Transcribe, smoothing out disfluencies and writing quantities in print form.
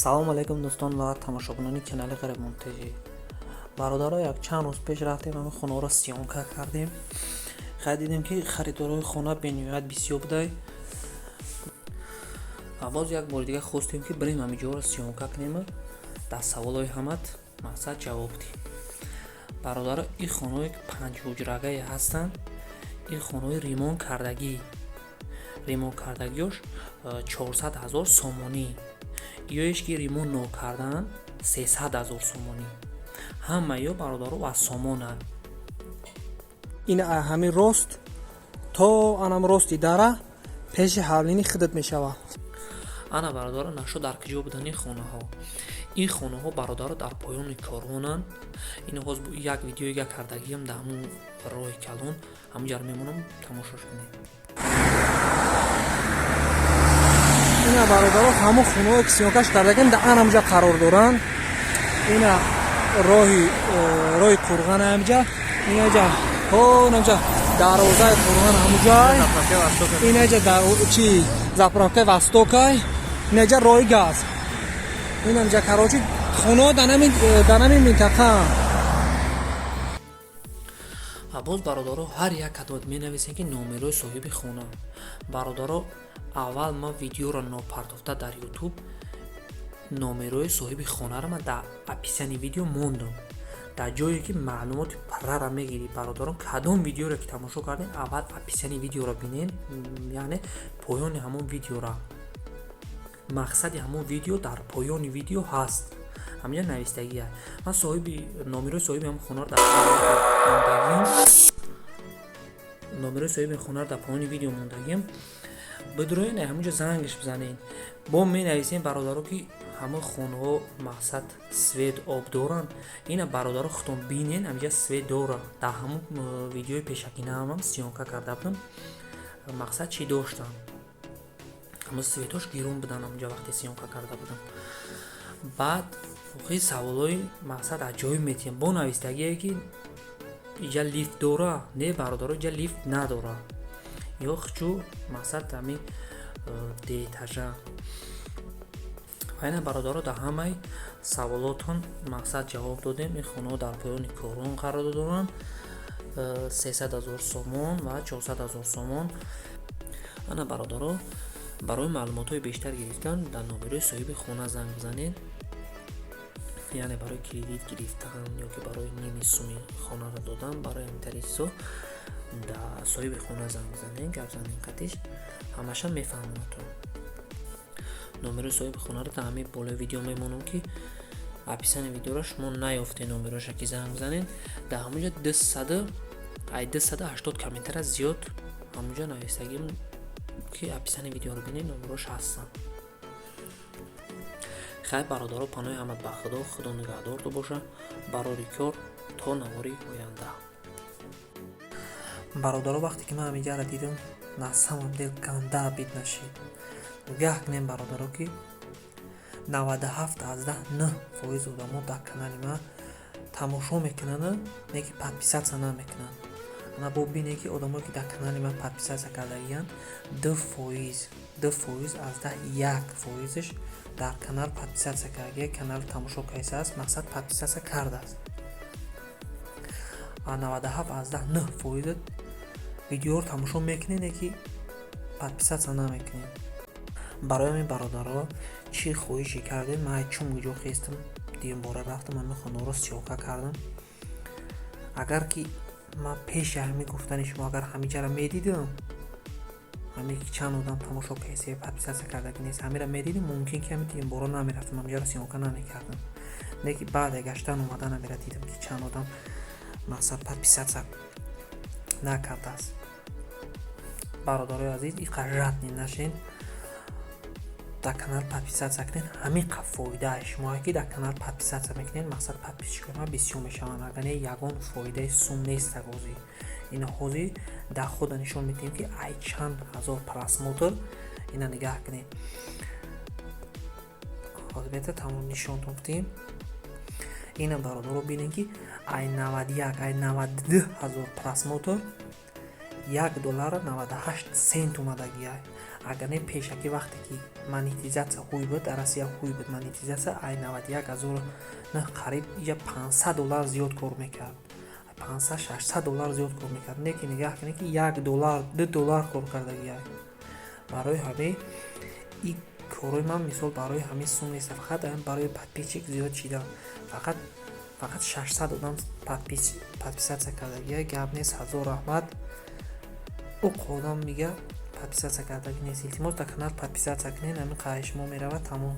Салому алайкум, дӯстон ва тамошобинони канали Ғарибмонтежӣ. Бародаро, як чанд рӯз пеш рафтем, ҳамин хонаҳоро съёмка кардем. Хай, дидем, ки харидорои хона бениҳоят бисёр будай. Боз як бори дига хостем, ки бирем, ҳамин ҷоро съёмка кунем, дар саволҳои ҳамат мақсад ҷавоб диҳем. Бародаро, ин хонаҳое ки панҷҳуҷрагае ҳастанд, ин хонаҳои ремонт кардагӣ, ремонт кардагиёш 400 000 сомонӣ, ёеш ки ремонт нокардаанд, 300 000 сомонӣ. Ҳамаё, бародаро, аз сомонанд. Ин ҳамин рост то анам рости дара, пеши ҳавлини худат мешавад. Ана, бародаро, нашо дар куҷо буданд ин хонаҳо? Ин хонаҳо, бародаро, дар поёни корвонанд. Ин ҳоз як видеоига кардагиам дар ҳамун роҳи калон, ҳамунҷаро мемонам, тамошош кунед. Ина, бародаро, ҳамун хонаҳое ки съёмка ш кардагим, дар анамҷа қарор доранд. Ина роҳи Қурған ҳамҷа, инаҷа ҳонамҷа дарвозаи Қурған ҳамуҷай, инаҷа чи заправка и Востокай, инаҷа роҳи газ, инамҷа. Короче, хонаҳо дар ҳамин минтақа. Ва боз, бародаро, ҳар як кадомат менависем, ки номерои соҳиби хона. Бародаро, аввал ман видеоро нопартофта дар Ютуб номерои соҳиби хонаро ман дар описании видео мондам, дар ҷое ки маълумоти пуррара мегирӣ. Бародарон, кадом видеоро ки тамошо кардем, аввал описании видеоро бинен, яъне поёни ҳамон видеора. Мақсади ҳамон видео дар поёни видео ҳаст, ҳаминҷа навистагия. Ман соҳиби номерои соҳиби ҳамон хонаро дар мондагиам, номерои соҳиби хонаро дар поёни видео мондагиам. Бидуроен, ҳаминҷо зангаш бизанед. Бо менависем, бародаро, ки ҳама хонаҳо, мақсад, свет, об доранд. Ина, бародаро, худтон бинен, ҳаминҷа свет дора. Дар ҳамон видеои пешакинаамам съёмка карда будам, мақсад, чӣ доштам, ҳама свет ош гирон будан ҳамунҷа, вақте съёмка карда будам. Баъд охири саволҳои, мақсад, аҷоиб метиҳам. Бо навистагие, ки иҷа лифт дора. Не, бародаро, иҷа лифт надора. Ё хчу, мақсад, ҳами деэтажа. Ва ина, бародаро, дар ҳамаи саволотон, мақсад, ҷавоб додем. Ин хонаҳо дар поёни корвон қарор доранд, 300 000 сомон ва 400 000 сомон. Ана, бародаро, барои маълумотҳои бештар гирифтан дар номерои соҳиби хона занг бизанед, яъне барои кредит гирифтан ё ки барои ними суми хонаро додан, барои ҳаминтари чизо дар соҳиби хона занг бизанед, гап занед қатиш, ҳамаша мефаҳмонатон. Номерои соҳиби хонаро дар ҳамин болои видео мемонам, ки описании видеоро шумо наёфтед, номероша ки занг бизанед. Дар ҳамонҷо дусаду ай 280 комментария зиёд ҳамонҷо навистагим, ки описании видеоро бинед, номерош ҳастанд. Хайр, бародаро, паноҳи ҳамат ба Худо, Худо нигаҳдорто боша. Барори кор, то навори оянда. Бародаро, вақте ки ман ҳаминҷаро дидам, на самом деле ганда обид нашид. Нигаҳ кунем, бародаро, ки 97,9% одамо дар канали ман тамошо мекунанд, не ки подписаться намекунанд. Ана, бо бинед, ки одамое ки дар канали ман подписаться кардагиянд, 2%, 2,1%-аш дар канал подписаться кардагия, канал тамошо кардааст, мақсад, подписаться кардааст. А 97,9% видеоро тамошо мекунед, не ки подписаться намекунед. Барои ҳамин, бародаро, чӣ хоҳише кардем, ман чун ҷо хестам, дуюмбора рафтам, ҳамин хонаҳоро съёмка кардам. Агар ки ман пеши ҳамин гуфтани шумо, агар ҳаминҷаро медидам, ҳамин ки чанд одам тамошо касе подписаться кардаги нест, ҳаминро медидим, мумкин ки ҳамин дуюмбора намерафтам, ҳаминҷаро съёмка намекардам. Не ки баъде гаштан омадан ҳаминро дидам, ки чанд одам, мақсад, подписаться накардааст. Бародарои азиз, иқа жадный нашен, дар канал подписаться кунед. Ҳамин қа фоидаи шумое, ки дар канал подписаться мекунед, мақсад, подписчик ои ман бисёр мешаванд. Агар не, ягон фоидаи сум нест. Ҳозир ина, ҳозир дар худа нишон медиҳем, ки ай чанд ҳазор просмотр. Ина нигаҳ кунед, ҳозир бета тамом нишонтон кунем. Ина, бародаро, бинед, ки ай 91, ай 92 ҳазор просмотр 1 доллару 98 сент омадагиай. Агар не, пешакӣ вақте ки монетизатсия ҳуй буд, дар Россия ҳуй буд монетизатсия, ай 91 000 на қариб иҷа 500 доллар зиёд кор мекард, 500, 600 доллар зиёд кор мекард. Не ки нигаҳ кунед, ки 1 доллар, 2 доллар кор кардагиай. Барои ҳамин и корҳои ман, мисол, барои ҳамин сум нест, фақат барои подписчик зиёд шидан. Фақат 600 одам подписаться кардагия, гап нест, ҳазор раҳмат. Уқ одам мига подписаться кардагӣ нест. Илтимос, дар канал подписаться кунед. Ҳамин қаҳри шумо меравад, тамом.